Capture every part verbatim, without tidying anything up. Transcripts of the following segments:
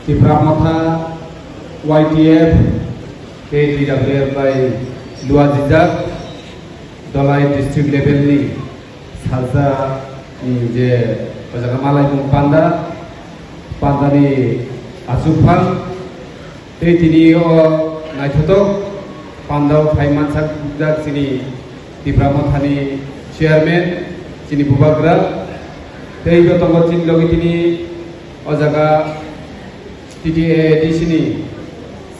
Tipra Motha, Y T F, K T W F bai luajijak Dhalai district level ni salsa ni je o jaga malaimung panda, panda ni achukphang tei tini o naithotok panda o phai mansak jak chini Tipra Motha ni chairman chini Bubagra tei bo tongo chini logi tini o jaga T T A A D C ni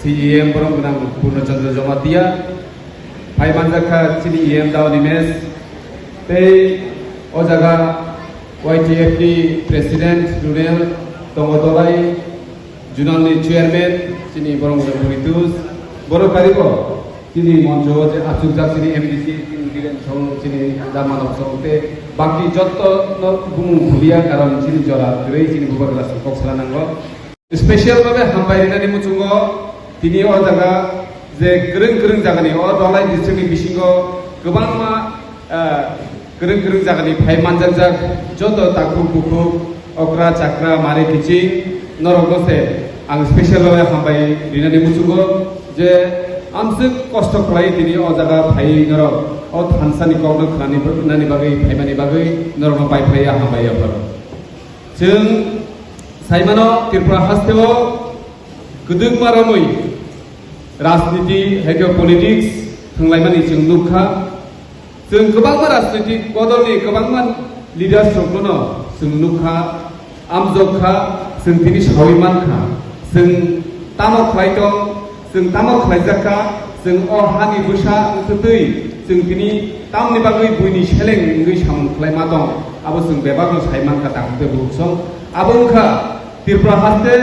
C E M borok gwnang Purno Chandra Jamatia, phai manjak kha chini E M Daw Nimesh, tei o jaga Y T F ni President Runel tongo Dolai, Zonal ni Chairman chini borok gwnang Ritus, borok karibo chini moncho o je achukjak chini M D C, chini Biren song, chini Damanok song, tei baki jotto no bumung bulia karon chini jora kwrwi chini Bubagra song kok sala nango. Special babe hambai rinani muchungo tini o jaga je kwrwng kwrwng jagani o Dhalai district ni bisingo kwbangma, ah, kwrwng kwrwng jagani phai manjakjak joto takhuk bukhuk, okra chakra, mari kiching norokno se ang special babe hambai rinani muchungo je amswk kosto khlai tini o jaga phai norok o thansa ni kokno khnani nani bagwi phaimani bagwi norokno pai phlai ya hambai ya pharo. Chwng saimano Tripura hasteo kwdwkma romwi rajniti hai khe politics thwnglaimani chwng nukha. Chwng kwbangma rajnitik bodolni kwbangma leaders rokno chwng nukha, amjokha, chwng tini sawi mankha. Chwng tamo khlai tong, chwng tamo khlaijak kha, chwng o hani bwsa wngtwi twi, chwng tini tamni bagwi buini seleng wngwi samung khlai ma tong, abo chwng bebakno sai mankha takhuk tei bukhuk song. Abo wngkha Tripura haste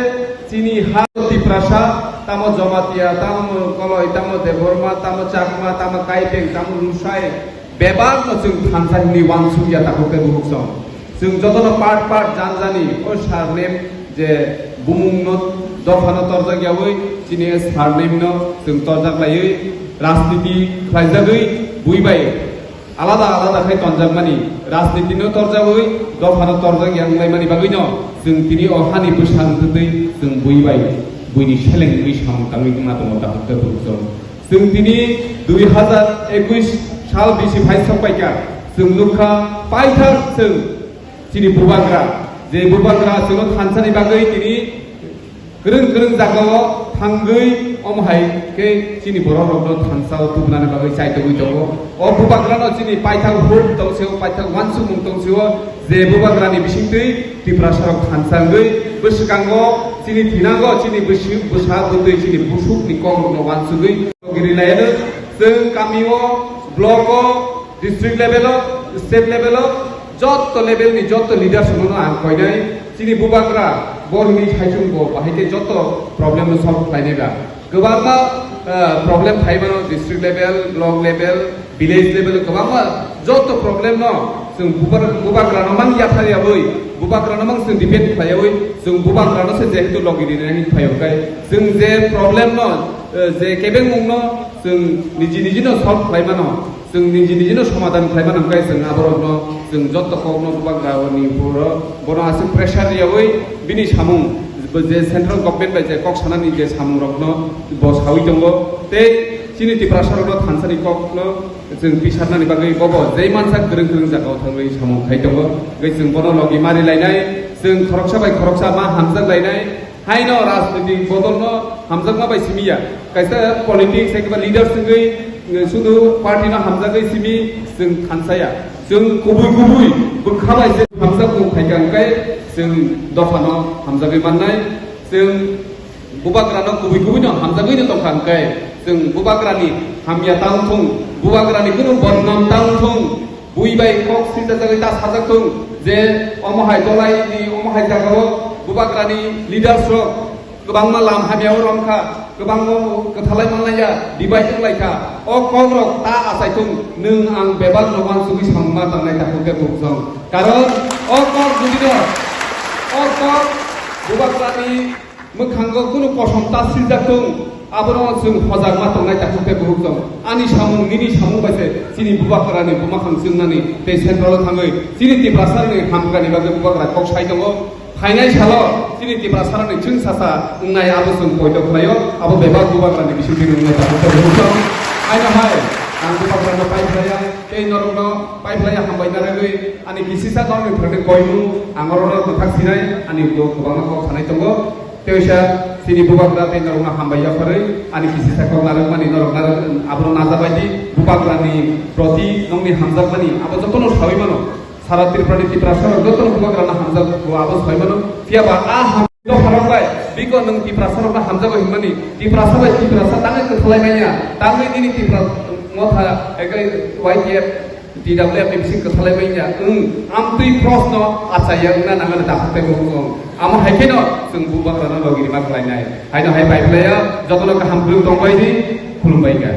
chini ha Tiprasa, tamo Jamatia, tamo Koloi, tamo Debbarma, tamo Chakma, tamo Kaiteng, tamo Lusai, bebakno chwng thansa hwnwi uansuk ya takhuk tei bukhuk song. Chwng jotono part part jan jani o surname je bumungno dophano torjak yaui chini surname no chwng torjak laiwi rajniti khlaijagwi bui bai alada alada khai tonjakmani rajniti no torjagwi dophano torjak ya wnglaimani bagwino chwng tini o hani bwsa wngtwi chwng bui bai buini seleng wngwi samung tangwi wngna tongo takhuk tei bukhuk song. Chwng tini dui hazar ekush sal bisi phai sok paikha, chwng nukha paithak chwng chini Bubagra, je Bubagra chwngno thansani bagwi tini kwrwng kwrwng jagao thangwi omo hai khe chini borok rokno thansao tubunani bagwi chaitogwi tongo. O Bubagrano chini paithak hope tongsi-o, paithak uansukmung tongsi-o, je Bubagrani bisingtwi Tiprasarok thansa wngwi bwskango chini thinango chini bwswk bwsa bwtwi chini busukni kokrokno uansugwi. Giri laino chwng kamio, blogo, district level-o, state level-o jotto level-ni jotto leaders-no ang koinai chini Bubagra bo hwnwi saichung bo bahai khe jotto problem-no solve khlainai ba. Kwbangma, eh, problem phai mano district level, block level, village level kwbangma jotto problem-no chwng Bubar-, Bubagrano mang yathar yaui, Bubagrano mang chwng depend khlaiwi, chwng Bubagrano se jehetu logi rinani phaio kai chwng je problem-no, eh, je kebengmungno chwng niji nijino solve khlai mano, chwng niji nijino somadhan khlai mano, hwnkhe chwng aborokno chwng jotto kokno Bubagrani phuro bono aswk pressure riyaui bini samung, je central government bai je kok sanani je samungrokno bo saui tongo, tei chini Tiprasarokno thansani kokno chwng pisarnani bagwi bobo jei mansa kwrwng kwrwng jagao thangwi samung khai tongo, hwnkhe chwng bono logi mari lainai, chwng khoroksa bai khoroksa ma hamjak lainai. Haino rajnitik bodolno hamjakma bai simi ya. Kaisa politics hai khe ba leaders wngwi, eh, sudu party no hamjagwi simi chwng thansa ya. Chwng kubui kubui bwkha bai se hamjak tong phaikha hwnkhe chwng dophano hamjagwi mannai. Chwng Bubagrano kubui kubui no hamjagwi no tongkha hwnkhe chwng Bubagrani hamya ta wngthung, Bubagrani kunu bodnam ta wngthung. Bui bai kok swijak jagwi ta sajak thung je omo hai Dolai ni omo hai jagao Bubagrani leaders rok kwbangma lam hamya o romkha, kwbangma kwthalai manlaiya, divide wnglaikha. O kok rok ta achai thung, nwng ang bebak no uansugwi samung ma tangnai takhuk khe bukhuk song. Karon o kok jodi no, o kok Bubagrani mwkhango kunu kosom ta swijak thung, abono chwng hojak ma tongnai takhuk khe bukhuk song. Ani samung, nini samung bai se chini Bubagrani buma khang chwngnani tei central o thangwi chini Tiprasarokni hamkrani bagwi Bubagra kok sai tongo. Phainai salo chini Tiprasarokni chwng sasa wngnai abo chwng poito khlaio, abo bebak Bubagrani bisingtwi wngnai tabuk tabuk wngkha. Haino hai ang Bubagrano pai phlaiya tei norokno pai phlaiya hambai narwgwi ani kisisa norokni thani koimung ang orono mwthak sinai ani ulo kwbangma kok sanai tongo. Teisa chini Bubagra tei norokno hambai yapharwi ani kisisa kok narwkmani norok narwk abono najabaidi Bubagrani proti nokni hamjakmani abo jotono sawi mano. Sara Tripura ni Tiprasa rok joto no Bubagra no hamjak bo abo sai mano. Phiya ba a ham do pharok bai biko nwng Tiprasa rok no hamjago hinmani Tiprasa bai Tiprasa tangwi kwthalai manya tangwi nini Tipra motha ekai Y T F T W F ni bising kwthalai manya wng amtwi cross no achaya wngna nangani dakhak tei bo wng amo hai kheno chwng Bubagra no logi rima khlainai haino hai bai phlaiya joto no kaham bwrwi tongbai di khulumbai kha.